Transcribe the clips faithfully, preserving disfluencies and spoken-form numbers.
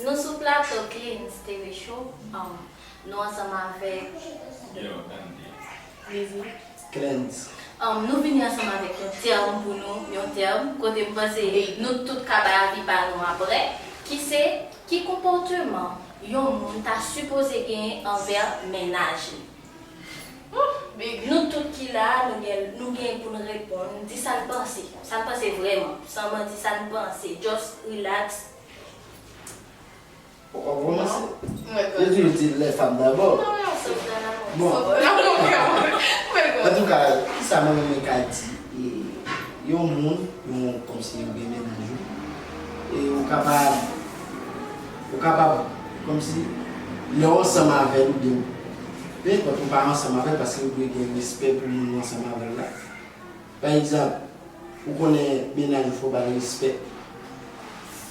Nou sou plato Cleans T V Show. Um, nou ansanm avèk Yo, Dandy. Lizzy. Cleans. Um, nou vini ansanm avèk yon tèm pou nou, yon tèm kote m panse nou tout ka bay avi pa nou apre, ki se ki konpòteman yon moun ta sipoze genyen anvè mennaj li. Nou tout ki la, nou gen, nou gen pou n reponn, di sa n panse, sa n panse vrèman, san manti, sa n panse, just relax. Ou konprann se? Yo toujou di les femmes d'abord. Bon. Antouka, kisa mwen menm mwen ka di? Yon moun, yon kòmsi ou gen mennaj ou, e ou kapab, ou kapab kòmsi lè w ansanm avè l oubyen penenpòt ou pa ansanm avè l paske ou dwe gen respè pou moun ou ansanm avè l la. Pa egzanp, ou konnen mennaj ou fò w ba l respè.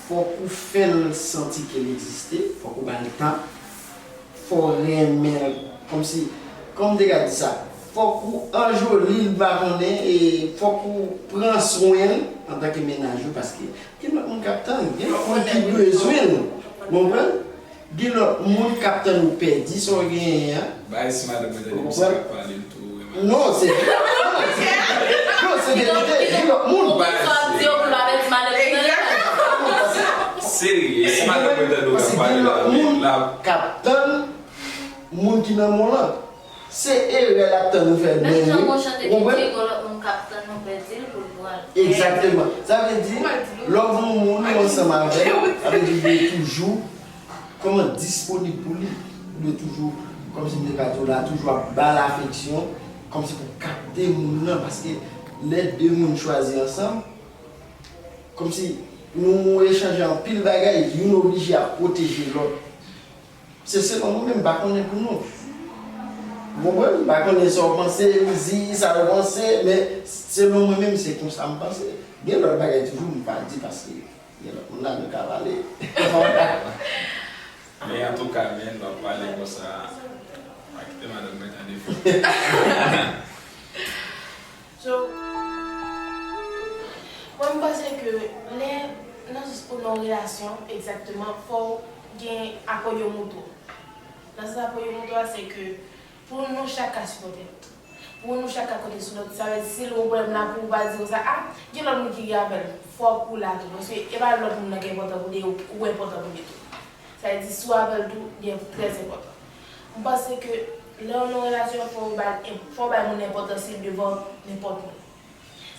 Fòk ou fè l santi ke l egziste, fòk ou ba l tan, fò w renmen l. Kòmsi, kòman m te ka di sa? Fòk ou anjoli l, m pa konnen, e fòk ou pran swen l antanke mennaj ou, paske gen lòt moun k ap tann, gen lòt moun ki bezwen l. Ou konprann? Gen lòt moun k ap tann ou pèdi sa w genyen an. Bay si madanm mwen tande misye k ap pale m tou. Non, se non, se verite. Gen lòt moun. Ou sa ap di yo pou l pa pèdi madanm li nan. Serye, si madanm mwen tande w k ap pale la, la. K ap tann moun ki nan men w lan. Se erè l ap tann ou fè. Menm jan gon chante ki di gon lòt moun k ap tann nou pèdi l pou l pran l. Egzakteman. Sa vle di, lè w gen yon moun ou ansanm avè l, sa vle di ou dwe toujou kòman disponib pou li. Ou dwe toujou, kòmsi m te ka di w la, toujou ap ba l afeksyon, kòmsi pou kapte moun nan, paske lè de moun chwazi ansanm, kòmsi nou echanje anpil bagay, youn oblije ap pwoteje lòt. Se selon mwen menm, m pa konnen pou nou. Ou konprann? M pa konnen sa w panse, Lizzy, sa w panse, men selon mwen menm, se konsa m panse. Gen lòt bagay toujou m pa di paske gen lòt moun la nou ka pale. Men antouka, men, nou ap pale konsa, pa kite madanm mwen tande fò. So, mwen m panse ke lè nan sans pou nan yon relasyon, egzakteman, fò w gen apoyo mutuo. Nan sans apoyo mutuo a, se ke pou nou chak ka sipòte lòt. Pou nou chak ka konte sou lòt. Sa vle di, si l gen yon pwoblèm la, pou w pa di konsa, a, gen lòt moun ki gen apèl. Fòk ou la tou. Paske e pa lòt moun nan ki enpòtan pou li, ou enpòtan pou li tou. Sa vle di, si w apèl tou, li trè enpòtan. M panse ke lè w nan relasyon, fò w bay, fò w bay moun enpòtans li devan nenpòt moun.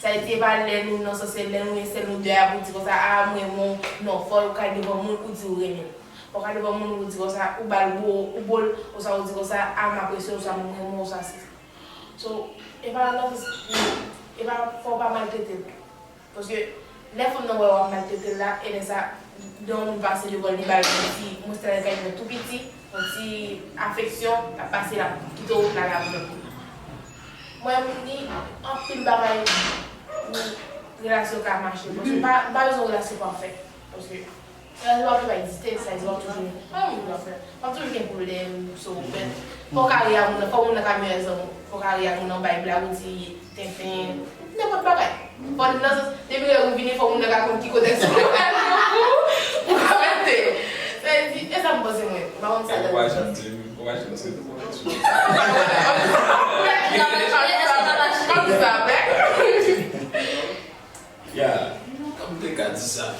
Sa vle di, e pa lè nou nan sans, se lè nou gen sèl nou de a pou di konsa, a, m renmen w. Non, fò w ka devan moun ou di ou renmen l. Fò w ka devan moun ou di konsa, ou ba l bo, ou bo l, konsa ou di konsa, a, m apresye w, sa, m renmen w, sa, se sa. So, e pa nan sans pou, e pa, fò w pa maltrete l tou. Paske lè fanm nan wè w ap maltrete l la, e lè sa, lè yon moun pase devan l, li ba l yon ti moustache kay mwen tou piti, yon ti afeksyon, l ap pase, l ap kite w, l al avè lòt moun. Mwen, m ni anpil bagay pou relasyon ka mache. Paske m pa, m pa bezwen yon relasyon pafè. Paske relasyon pafè pa egziste, sa di w ap toujou, pa yon moun pafè. W ap toujou gen pwoblèm, so, fò w ka ri ak moun nan, fò moun nan ka meyè zanmi w. Fò w ka ri ak moun nan, bay blag, ou di tenten, nenpòt bagay. Fò nan sans, depi lè ou vini, fò moun nan ka konn ki kote se ou pral pou ou ka mete. Sa vle di, e sa m panse mwen. M pa konn sa. Ou pa janm di, ou pa janm di. Kòm sa, men. Ya, kòm te ka di sa.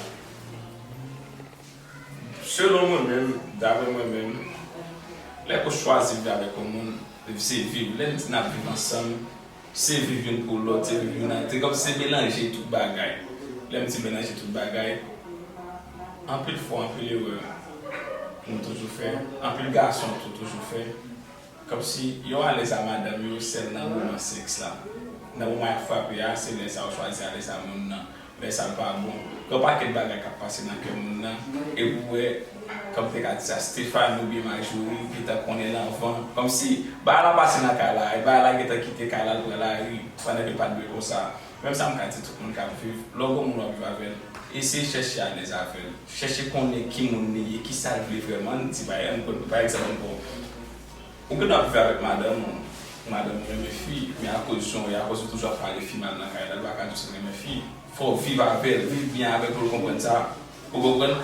Selon mwen menm, daprè mwen menm, lè ke w chwazi viv avèk yon moun, se viv. Lè n di n ap viv ansanm, se viv youn pou lòt, se viv youn ak, se kòm se melanje tout bagay. Lè m di melanje tout bagay, anpil fwa, anpil erè nou toujou fè, anpil gason tou toujou fè. Kòmsi yo alèz a madanm yo sèl nan moman sèks la. Nan moman y ap frape a, se lè sa yo chwazi alèz a moun nan. Lè sa l pa bon. Gen yon pakèt bagay k ap pase nan kè moun nan. Epi w wè, kòm te ka di sa, Stéphanie oubyen Marjorie gentan konnen l anvan. Kòmsi bagay la pase nan kay la, e bagay la gentan kite kay la, l pran lari, pandan ke l pa t dwe konsa. Menm sa m ka di tout moun k ap viv, lè w gen yon moun w ap viv avè l, eseye chèche alèz avè l. Chèche konnen ki moun li ye, kisa l vle vrèman. N di pa, n pran pa egzanp ankò. Ou gen dwa ap viv avèk madanm ou, madanm ou renmen fi, men akoz jan w ye, akoz ou toujou ap pale fi mal nan kay la, li pa ka di w si l renmen fi. Fò w viv avè l, viv byen avè l pou l konprann sa. Ou konprann?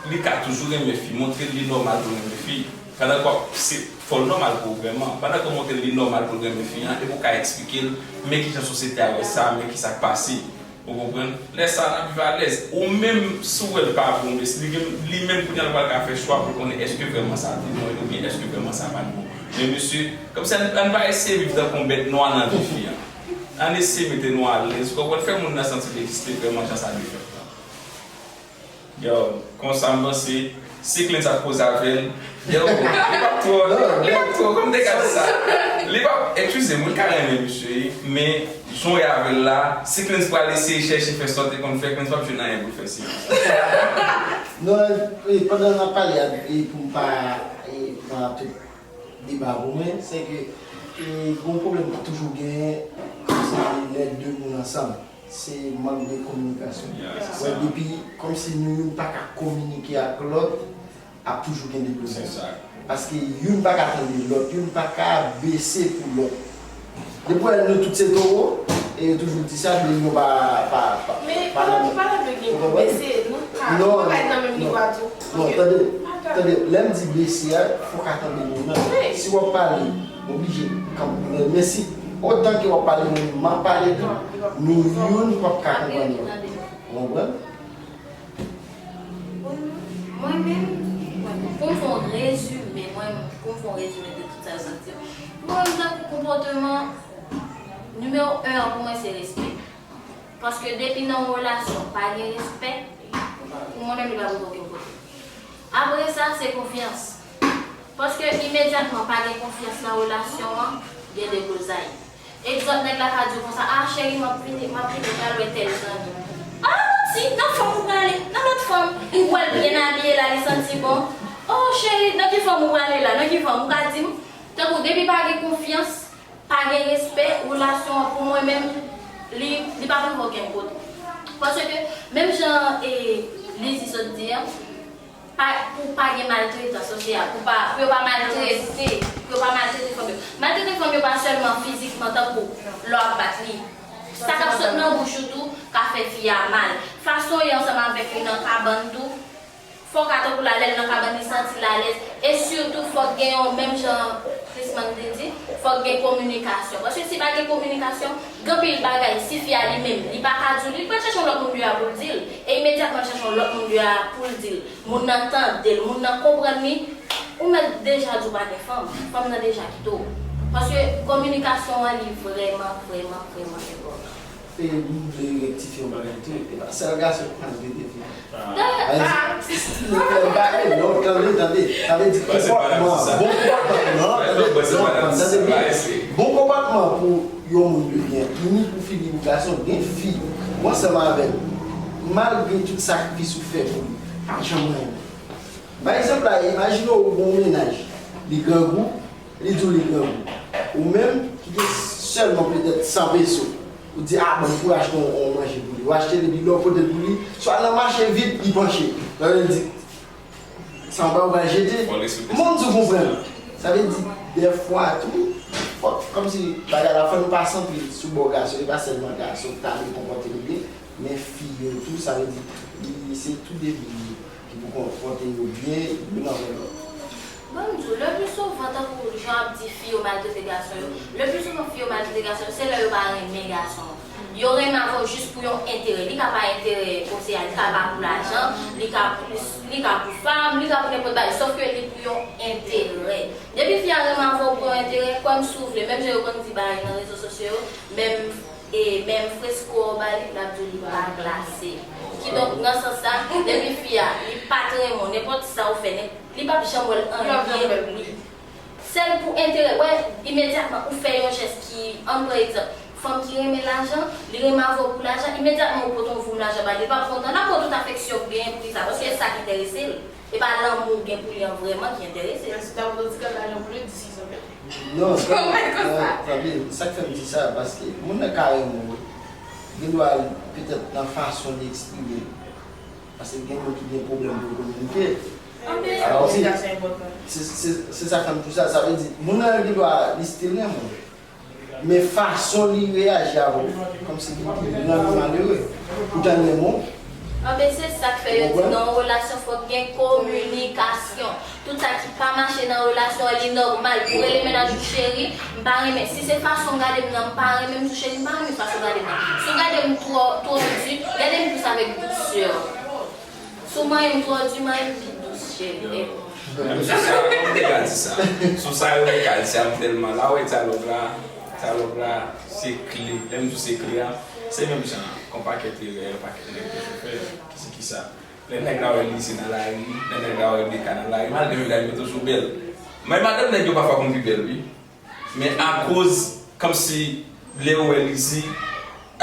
Li ka toujou renmen fi, montre l li nòmal pou l renmen fi. Pandan ke w ap, se, fò l nòmal pou ou vrèman. Pandan ke w montre l li nòmal pou l renmen fi an, epi w ka eksplike l, men kijan sosyete a wè sa, men kisa k pase. Ou konprann? Lè sa a, n ap viv alèz. Ou menm, si w wè l pa bon, men li gen, li menm kounye a l pral ka fè chwa pou l konnen èske vrèman sa te bon oubyen èske vrèman sa pa t bon. Men mesye, kòmsi ann, ann pa eseye viv tankou yon bèt nwa nan vi fi an. Ann eseye mete nou alèz, ou konprann, fè moun nan santi l egziste vrèman jan sa dwe fèt la. Yo, konsa m panse, si Clint ap koze avè l, yo, li p ap twò, li p ap twò, kòm te ka di sa. Li p ap, eskize m, wi, l ka renmen misye, wi, men jan w ye avè l la, si Clint pral eseye chèche fè sa w te konn fè, Clint p ap jwenn anyen pou l fè, si. Non, e, pandan n ap pale a, e, pou m pa, e, pran tout deba pou mwen, se ke, e, gon pwoblèm ki toujou genyen, kòmsi lè de moun ansanm, se mank de kominikasyon. Wè, depi kòmsi nou youn pa ka kominike ak lòt, ap toujou gen deblozay. Paske youn pa ka tande lòt, youn pa ka bese pou lòt. Depi w wè nou tout se towo, e yo toujou di sa, men nou pa, pa, pa, Men pa pa, nan pa la de gen pou bese, nou pa, nou pa nan menm nivo a tou. Non, tande, tande, lè m di bese a, fòk w ka tande moun nan. Si w ap pale, oblije kanpe. Men si, otan ke w ap pale, mwen menm m ap pale tou, nou youn p ap ka konprann lòt. Ou konprann? Mwen menm, pou m fè yon rezime, mwen, pou m fè yon rezime de tout sa yo sot di, mwen menm, tankou konpòteman, nimewo en an pou mwen se respè. Paske depi nan yon relasyon pa gen respè, pou mwen menm li pa pote okenn kote. Apre sa, se konfyans. Paske imedyatman pa gen konfyans nan relasyon an, gen deblozay. Egzanp, nèg la ka di w konsa, "Ah, cheri, m ap vini, m ap vini, m pral wè tèl zanmi." Ah, manti, nan fanm ou prale, nan lòt fanm. Ou wè l byen abiye la, li santi bon. "Oh, cheri, nan ki fanm ou prale la? Nan ki fanm?" Ou ka di m, tankou depi pa gen konfyans, pa gen respè, relasyon an pou mwen menm, li, li p ap rive okenn kote. Paske, menm jan, e, Lizzy sot di an, pa, pou pa gen maltretans, ok, a, pou pa, pou yo pa maltrete, pou yo pa maltrete fanm yo. Maltrete fanm yo pa sèlman fizikman, tankou lè w ap bat li. Sa k ap sot nan bouch ou tou ka fè fi a mal. Fason w ye ansanm avèk li nan kabann tou, fòk a tankou la, lè l nan kabann li santi l alèz. E sitou, fòk gen yon, menm jan Chrisman te di, fòk gen kominikasyon. Paske si pa gen kominikasyon, gen anpil bagay, si fi a li menm, li pa ka di w li, li pral chèche yon lòt moun deyò a pou l di l. E imedyatman l chèche yon lòt moun deyò a pou l di l, moun nan tande l, moun nan konprann li, ou mèt deja di w pa gen fanm, fanm nan deja kite w. Paske kominikasyon an, li vrèman, vrèman, vrèman enpòtan. E m vle rektifye yon bagay tou, e pa sèl gason k maltrete fi. Dayè, non, tande, tande, sa vle di konpòtman, bon konpòtman, non, tande, non, tande byen. Bon konpòtman pou yon moun dwe gen, ni pou fi, ni pou gason, gen fi, ou ansanm avè l, malgre tout sakrifis ou fè pou li, pa janm renmen. Pa egzanp la, imajine w gen yon mennaj, li grangou, li di w li grangou. Ou menm, ki gen sèlman petèt san peso, ou di, "Ah, ban m pou achte yon, yon manje pou li." Ou achte l, epi lè w pote l pou li, swa nan mache vit, li panche. Sa vle di, sa yon bagay ou pral jete. Moun di w konprann. Sa vle di, dèfwa tou, fòk, kòmsi bagay la, fò nou pa santre sou bò gason, e pa sèlman gason ki ta dwe konpòte l byen, men fi yo tou, sa vle di, li, se tou de li. Ki pou konpòte yo byen youn anvè lòt. Ban m di w, le pli souvan, tankou jan w ap di fi yo maltrete gason yo, le pli souvan fi yo maltrete gason yo, se lè yo pa renmen gason an. Yo renmen avè w jis pou yon enterè. Li ka pa enterè konsèy a, li ka pa pou lajan, li ka pou, li ka pou fam, li ka pou nenpòt bagay, sòf ke li pou yon enterè. Depi fi a renmen avè w pou yon enterè, kwè m si w vle, menm jan yo konn di bagay nan rezo sosyo yo, menm E menm fresko w ba li, l ap di w li pa klase. Kidonk, nan sans sa, depi fi a, li pa t renmen w, nenpòt sa w fè, nen-, li p ap janm wè l anyen pou li. Sèl pou enterè, wè, imedyatman, ou fè yon jès ki, ann pran egzanp, fanm ki renmen lajan, li renmen avè w pou lajan, imedyatman ou pote yon voum lajan ba li, li p ap kontan, l ap pran tout afeksyon w genyen pou li sa, paske se sa k enterese l. E pa lanmou w gen pou li an vrèman ki enterese l. Men si w ta pran ti kal lajan pou li, di si sa fèt. Non, sa, non, tande, sa k fè m di sa, paske moun nan ka renmen w, gen dwa petèt nan fason li eksprime l. Paske gen moun ki gen pwoblèm pou yo kominike. Anben, kominikasyon enpòtan. Se, se, se sa k fè m di w sa, sa vle di, moun nan gen dwa li still renmen w. Men fason li reyaji avè w, kòmsi li, li rann ou malere. Poutan li renmen w, Anben, se sa k fè yo di nan yon relasyon fòk gen kominikasyon. Tout sa ki pa mache nan relasyon an, li nòmal. Pou rele mennaj ou cheri, m pa renmen. Si se fason w gade m nan, m pa renmen m tou cheri, m pa renmen fason w gade m nan. Si w gade m twò, twò di, gade m plis avèk dousè. Si w manyen m twò di, manyen m pi dous, cheri. Menm sou sa, m te ka di sa. Sou sa yo te ka di sa, m tèlman la, wè, dyalòg la, dyalòg la, se kle. Lè m di w se kle a, se menm jan, yon pakèt erè, yon pakèt nèg toujou fè. Se ki sa? Lè nèg la wè Lizzy nan lari, lè nèg la wè Rebecca nan lari, malgre Rebecca yo toujou bèl. Men madanm nèg yo pafwa konn pi bèl, wi. Men akoz, kòmsi, lè yo wè Lizzy,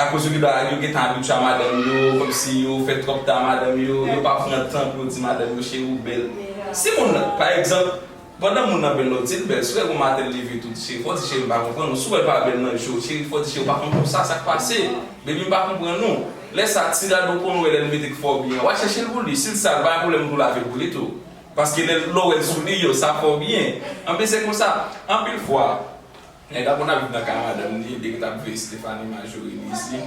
akoz yo gentan, yo gentan abitye a madanm yo, kòmsi yo fè twòp tan a madanm yo, yo pa pran tan pou yo di madanm yo, cheri, ou bèl. Si moun nan, pa egzanp, pandan moun nan bèl la, w di l bèl, si w wè gon maten l leve tou, cheri, fò w di, cheri, m pa konprann ou. Si w wè l pa bèl nan je w, cheri, fò w di, cheri, w pa konprann sa, sa k pase? Baby, m pa konprann ou. Lè sa, ti rad ou konn wè lè l mete k fè w byen, w al chèche l pou li. Si l sal, pa gen pwoblèm pou w lave l pou li tou. Paske lè, lè w wè l sou li, yo, sa fè w byen. Anben, se konsa, anpil fwa, nèg la konn ap viv nan kay madanm li, li gentan ap veye Stephanie, Marjorie, Lizzy.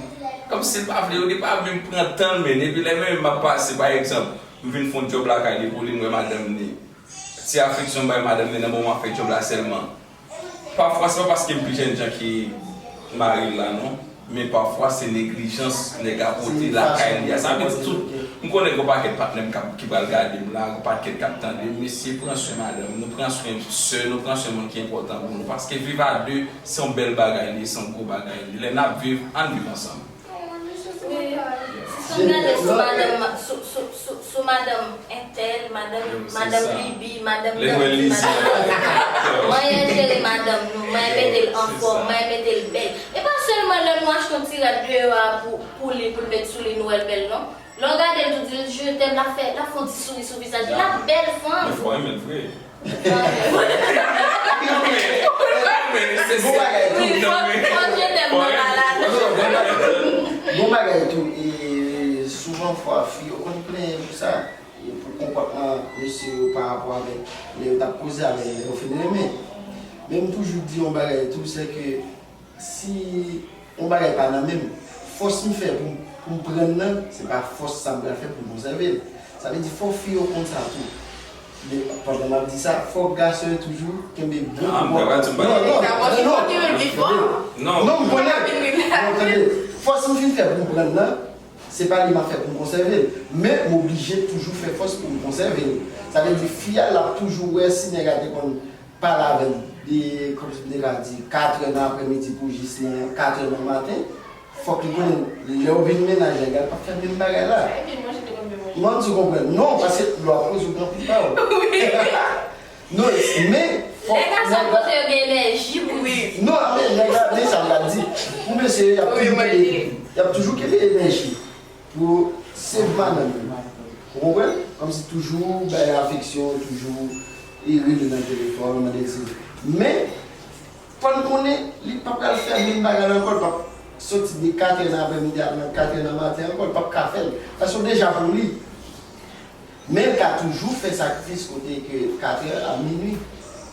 Kòmsi l pa vle, yo, li pa menm pran tan l, men epi lè menm m ap pase, pa egzanp, m vin fè yon djòb lakay li pou li, m wè madanm li. Ti afeksyon m bay madanm li nan moman m ap fè djòb la sèlman. Pafwa, se pa paske m pi jènjan ki mari l la, non. Men pafwa, se neglijans nèg la pote lakay li a. Sa vle di tout. M konnen gen yon pakèt patnè m k ap, ki pral gade m la, gen yon pakèt k ap tande m. Mesye, pran swen madanm nou, pran swen sè nou, pran swen moun ki enpòtan pou nou. Paske viv a de, se yon bèl bagay li ye, se yon gwo bagay li ye. Lè n ap viv, ann viv ansanm. Wi. Si w gade sou madanm, sou, sou, sou, sou madanm entèl, madanm, madanm Bibi, madanm Dandi, madanm, manyen jere madanm nou, manyen mete l anfòm, manyen mete l bèl. E pa sèlman lè nou achte yon ti rad deyò a pou, pou li, pou l met sou li, nou wè l bèl, non. Lè w gade l tou, di l je t'aime, l ap fè, l ap fè yon ti souri sou vizaj li, l ap bèl fanm. Men fò renmen l vre. Bon bagay tou. Bon bagay tou. E souvan fwa, fi yo konn plenyen pou sa. E pou konpòtman mesye yo pa rapò avèk lè yo t ap koze avè yo, lè yo fin renmen. Men m toujou di yon bagay tou, se ke si yon bagay pa nan men m, fòs m fè pou, pou m pran l nan, se pa fòs sa m pral fè pou m konsève l. Sa vle di, fò fi yo konn sa tou. Men, pandan m ap di sa, fò gason yo toujou kenbe bon konpòtman. Non, non, non, non, non, non, m konnen. Non, tande, fòs m fin fè pou m pran l nan, se pa li m ap fè pou m konsève l. Men, m oblije toujou fè fòs pou m konsève l. Sa vle di, fi a, l ap toujou wè si nèg la te konn pale avè l de, kòmsi m te ka di, katrè nan aprèmidi pou jis nan katrè nan maten, fòk li konnen lè w vin mennaj nèg la, l p ap fè menm bagay la. Mwen, si w konprann. Non, paske lè w ap poze, w gen anpil pawòl. Non, men, fòk nèg la poze, yo gen enèji pou li. Non, men nèg la, men sa m pral di. Pou mesye yo, y ap toujou kenbe, y ap toujou kenbe enèji. Pou save madanm yo. Ou konprann? Kòmsi toujou bay afeksyon, toujou e rele nan telefòn, mande l si. Men, fò n konnen, li p ap pral fè menm bagay la ankò, li p ap soti de katrè nan aprèmidi a nan katrè nan maten ankò, li p ap ka fè l. Paske w deja pou li. Men l ka toujou fè sakrifis kote ke katrè a minui.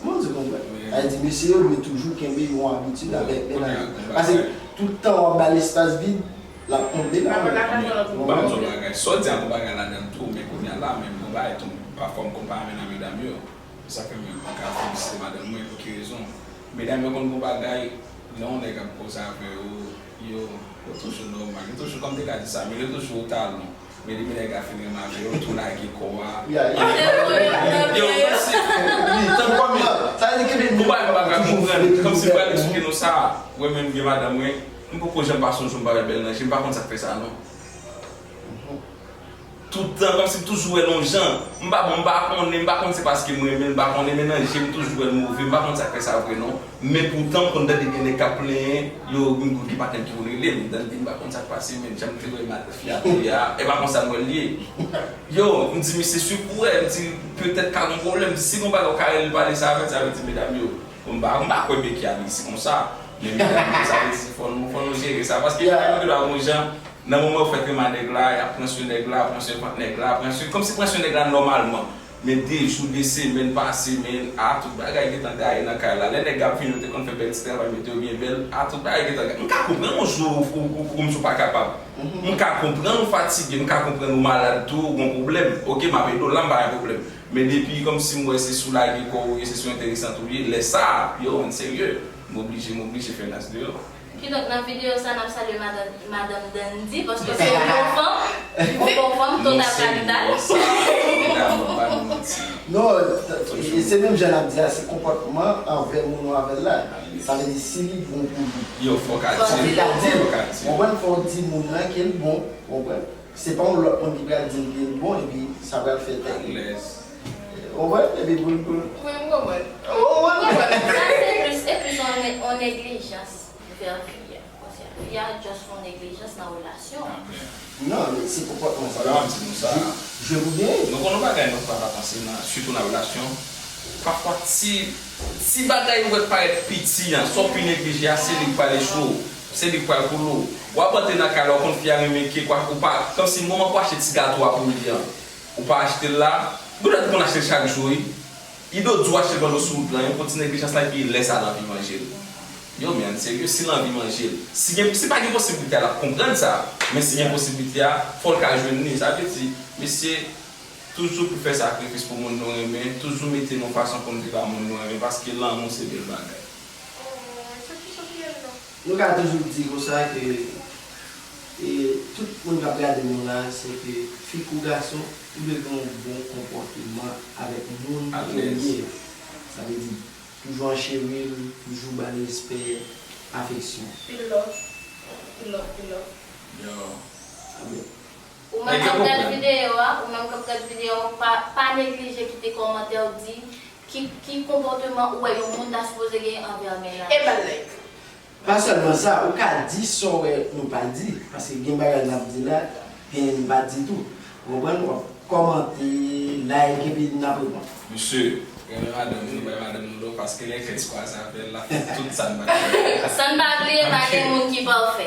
Moun di konprann. Sa vle di, mesye yo dwe toujou kenbe yon abitid avèk mennaj yo. Paske tout tan w ap ba l espas vid, l ap konble la. Ban m di w bagay. Sa w di a gon bagay ladan l tou, men kounye a la, menm gon bagay tou, pafwa m konpare avè medam yo. Se sa k fè m pa ka felisite madanm mwen, pou ki rezon? Medam yo konn gon bagay, lè yon nèg ap koze avè yo, yo, yo toujou nòmal, yo toujou, kòm te ka di sa, men yo toujou o talon. Men depi nèg la fin renmen avè yo, tou lage kò a. Yo, kòmsi, tankou kòm, sa vle di ke gon bagay m pa ka konprann, kòmsi m pral eksplike nou sa, mwen menm gen madanm mwen, m poko janm pase yon jou m pa wè l bèl nan je m, m pa konn sa k fè sa non. Tout tan, kòmsi m toujou wè l yon jan. M pa, bon, m pa konnen, m pa konn se paske m renmen l, m pa konnen, men nan je m toujou wè l move, m pa konn sa k fè sa vre non. Men poutan, m konn tande gen nèg k ap plenyen, yo, m konn gen patnè m ki konn rele m, m tande, m pa konn sa k pase, men jan m te wè fi a kounye a, e pa konsa m wè l ye. Yo, m di, misye sou kourè, m di, petèt ka gon pwoblèm, m di, si gon bagay ou ka rele l pale sa avè l, sa vle di, medam yo, bon, m pa, m pa kwè Becky a vin isit konsa, men medam yo, sa vle di, fò nou, fò nou jere sa, paske medam yo gen dwa gon jan, nan moman yo fèk renmen a nèg la, y ap pran swen nèg la, pran swen vant nèg la, pran swen, kòmsi pran swen nèg la nòmalman. Men de jou, de semèn pase, men a tout bagay gentan gaye nan kay la. Lè nèg ap vini, yo te konn fè bèl ti travay, mete yo byen bèl, a tout bagay gentan gaye. M ka konprann yon jou ou, ou, ou, ou kòmsi w pa kapab. M ka konprann ou fatige, m ka konprann ou malad tou, ou gon pwoblèm. Oke, m ap ede w la, m pa gen pwoblèm. Men depi kòmsi m wè se sou lage kò w ou ye, se sou enteresan tou w ye, lè sa a, yo, ann serye. M oblije, m oblije fè nas deyò. Kidonk, nan videyo sa, n ap salye madan, madan Dandy, paske se yon bon fanm, yon bon fanm, total kapital. Non, e se menm jan n ap di a, se konpòtman anvè moun ou avè l la. Sa vle di, si li bon pou li, fòk li ka di l. Ou konprann? Fòk di moun nan ke l bon, ou konprann? Se pa yon lòt moun ki pral di l ke l bon, epi sa pral fè tèt li. Ou konprann? Epi pou l, pou l. Wi, m konprann. Ou konprann? Sa se plis, se plis yon ne- yon neglijans. Vè fi a. Paske fi a just fè yon neglijans nan relasyon an. Non, men se konpòtman sa. Fò yo ap di nou sa. Je vous bien. Nou konn yon bagay nou pa ka panse nan, sitou nan relasyon. Pafwa ti, ti bagay ou wè k parèt piti an, sa w pi neglije a, se li k pral echwe w. Se li k pral koule w. W ap antre nan kay la, w konn fi a renmen kek, ou pa, kòmsi moman pou achte ti gato a pou li an, ou pa achte l la. Gon lòt ou konn achte l chak jou, wi. Li dwe di w achte l pandan w sou wout lan, yon ti neglijans la, epi lè sa l anvi manje l. Yo, men ann serye, si l anvi manje l, si gen, si pa gen posiblite a, l ap konprann sa. Men si gen posiblite a, fò l ka jwenn li. Sa vle di, mesye, toujou pou fè sakrifis pou moun nou renmen, toujou mete nou fason pou n viv ak moun nou renmen, paske lanmou se bèl bagay. Nou ka toujou di konsa ke e tout moun k ap gade nou la, se ke fi kou gason, ou dwe gen yon bon konpòteman avèk moun ke w ye. Sa vle di, toujou an cheri l, toujou ba l respè, afeksyon. Pil love, pil love, pil love. Yo. Amen. Ou menm k ap gad videyo a, ou menm k ap gad videyo a, pa, pa neglije kite kòmantè w di ki, ki konpòteman ou wè yon moun ta sipoze genyen anvè mennaj. E ba l like. Pa sèlman sa, ou ka di sa w wè nou pa di, paske gen bagay n ap di la, genyen nou pa di tou. Ou konprann? W ap kòmante, like, epi n ap reponn. Mesye, renmen madanm nou, bay madanm nou love, paske lè kè ti kwaze avè l, l ap fè tout sa n pa ka fè. San n pa bliye, pa gen moun ki pafè.